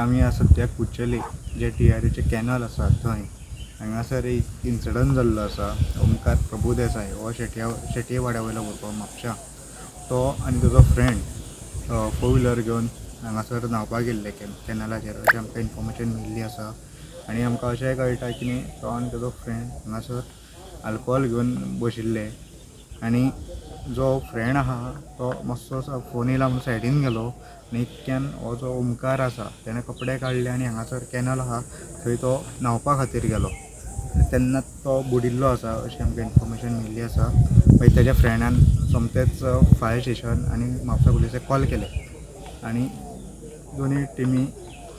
आमी आसा सद्याक कुचेली जे टीआरएचे कॅनल आसा थंय. हांगासर एक इन्सिडंट जाल्लो आसा. ओमकार प्रभुदेसाय हो शेटये वाड्या वयलो भुरगो म्हापशा, तो आनी ताजो फ्रेंड फोर व्हिलर घेवन हांगासर न्हांवपाक गेल्ले कॅनलाचेर, अशें आमकां इन्फॉर्मेशन मेळिल्ली आसा. आनी आमकां अशेंय कळटा की न्ही, तो आनी ताजो फ्रेंड हांगासर आल्कोहोल घेवन बशिल्ले आनी जो फ्रेंड आहा तो मातसो फोन येयला म्हणून सायडीन गेलो आनी इतक्यान हो जो ओमकार आसा तेणें कपडे काडले आनी हांगासर कॅनल आहा थंय तो न्हांवपा खातीर गेलो तेन्ना तो बुडिल्लो आसा, अशें आमकां इन्फॉर्मेशन मेळिल्ली आसा. मागीर तेज्या फ्रेंडान सोमतेच फायर स्टेशन आनी म्हापसा पुलिसेक कॉल केले आनी दोनूय टिमी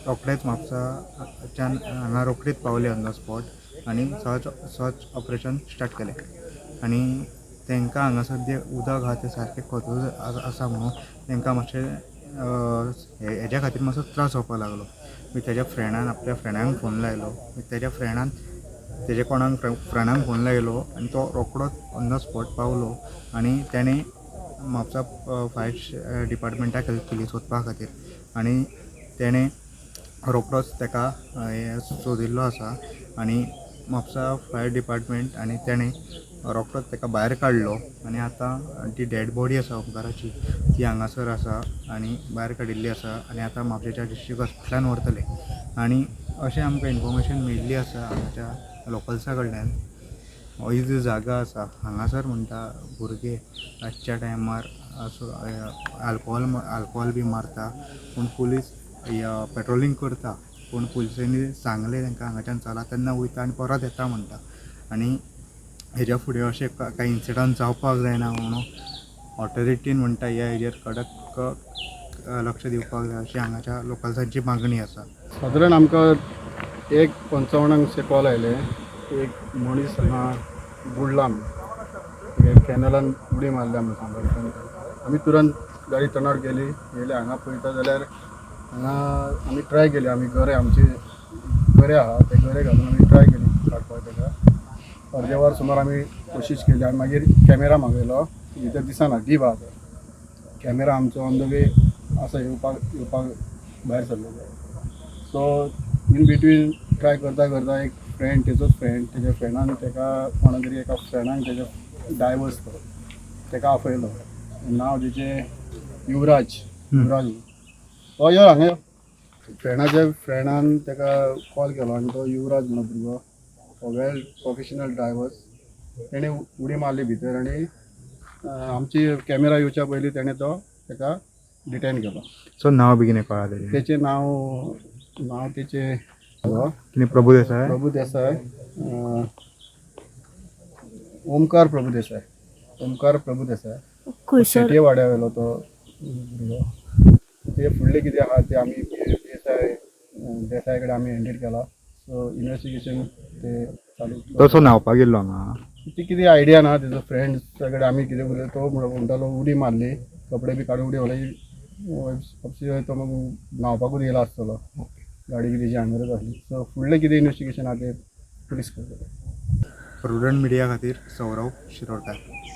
रोखडेच म्हापसाच्यान हांगा रोखडीच पावले ऑन the spot आनी सर्च सर्च ऑपरेशन स्टार्ट केलें. आनी तांकां हांगासर जें उदक आहा तें सारकें खोदून आसा म्हणून तांकां मातशें हेज्या खातीर मातसो त्रास जावपाक लागलो. मागीर तेज्या फ्रेंडान आपल्या फ्रेंडाक फोन लायलो. मागीर तेज्या फ्रेंडान तेज्या कोणाक फ्रेंडाक फोन लायलो आनी तो रोखडोच ऑन the spot पावलो आनी तेणें म्हापसा फायर डिपार्टमेंटाक हेल्प केली सोदपा खातीर आनी तेणें रोखडोच ताका हें सोदिल्लो आसा. आनी म्हापसा फायर डिपार्टमेंट आनी तेणें रोखडोच ताका भायर काडलो आनी आतां ती डेड बॉडी आसा ओमकाराची, ती हांगासर आसा आनी भायर काडिल्ली आसा आनी आतां म्हापशेच्या डिस्ट्रिक्ट हॉस्पिटलान व्हरतले. आनी अशें आमकां इन्फॉर्मेशन मेळिल्ली आसा हांगाच्या लोकल्सा कडल्यान. ही जी जागा आसा हांगासर म्हणटा भुरगे रातच्या टायमार असो आल्कोहोल बी मारता, पूण पुलीस पेट्रोलिंग करता, पूण पुलिसांनी सांगलें तांकां हांगाच्यान चला तेन्ना वयता आनी परत येता म्हणटा. आनी हेज्या फुडें अशें कांय इन्सिडंट जावपाक जायना म्हणून ऑथॉरिटीन म्हणटा ह्या हेजेर कडक लक्ष दिवपाक जाय, अशी हांगाच्या लोकल्सांची मागणी आसा. सादारण आमकां 1:55 से कॉल आयले, एक मनीस हांगा बुडला म्हणून, कॅनलान उडी मारल्या म्हणून सांगता. आमी तुरंत गाडी टर्न आवट केली, येयले हांगा. पळयता जाल्यार हांगा आमी ट्राय केली, आमी गरे, आमचे गरे आहा ते गरे घालून आमी ट्राय केली काडपाक ताका. अर्दे वर सुमार आमी कोशिश केली आनी मागीर कॅमेरा मागयलो. भितर दिसना, डीप आहा तो. कॅमेरा आमचो ऑन the way आसा, येवपाक येवपाक भायर सरलो. सो इन बिटवीन ट्राय करता करता एक फ्रेंड, तेजोच फ्रेंड, तेज्या फ्रेंडान तेका कोणा तरी एका फ्रेंडान, तेज्या डायवर्स तो, तेका आपयलो. नांव तेजें युवराज. युवराज हो, यो हांगा यो. फ्रेंडाच्या फ्रेंडान तेका कॉल केलो आनी तो युवराज म्हणून भुरगो हो वेल प्रोफेशनल ड्रायवर्स, तेणें उडी मारली भितर आनी आमची कॅमेरा येवच्या पयलीं तेणें तो तेका डिटेन केलो. सो नांव बी कितें कळ्ळां तेजें? तेचें नांव, नांव तेचें कितें, प्रभुदेसाय? प्रभू देसाय, ओमकार प्रभू देसाय, ओमकार प्रभू देसाय. खंयसर? शेटये वाड्या वयलो तो भुरगो. ते फुडलें कितें आहा ते आमी पीएसआय देसाय कडेन आमी हँडेड केला. सो इन्वेस्टिगेशन ते चालू. तसो न्हांवपाक गेल्लो हांगा. ती कितें आयडिया ना. तेजो फ्रेंड्स कडेन आमी कितें उलयलो, तो म्हणटालो उडी मारली, कपडे बी काडून उडी मारली. तो मग न्हांवपाकूच येयला आसतलो, गाडी बी तेजी हांगसरच आसली. सो फुडलें कितें इन्वेस्टिगेशन आहा तें पुलीस करतले. प्रुडंट मिडिया खातीर सौरव शिरोडकार.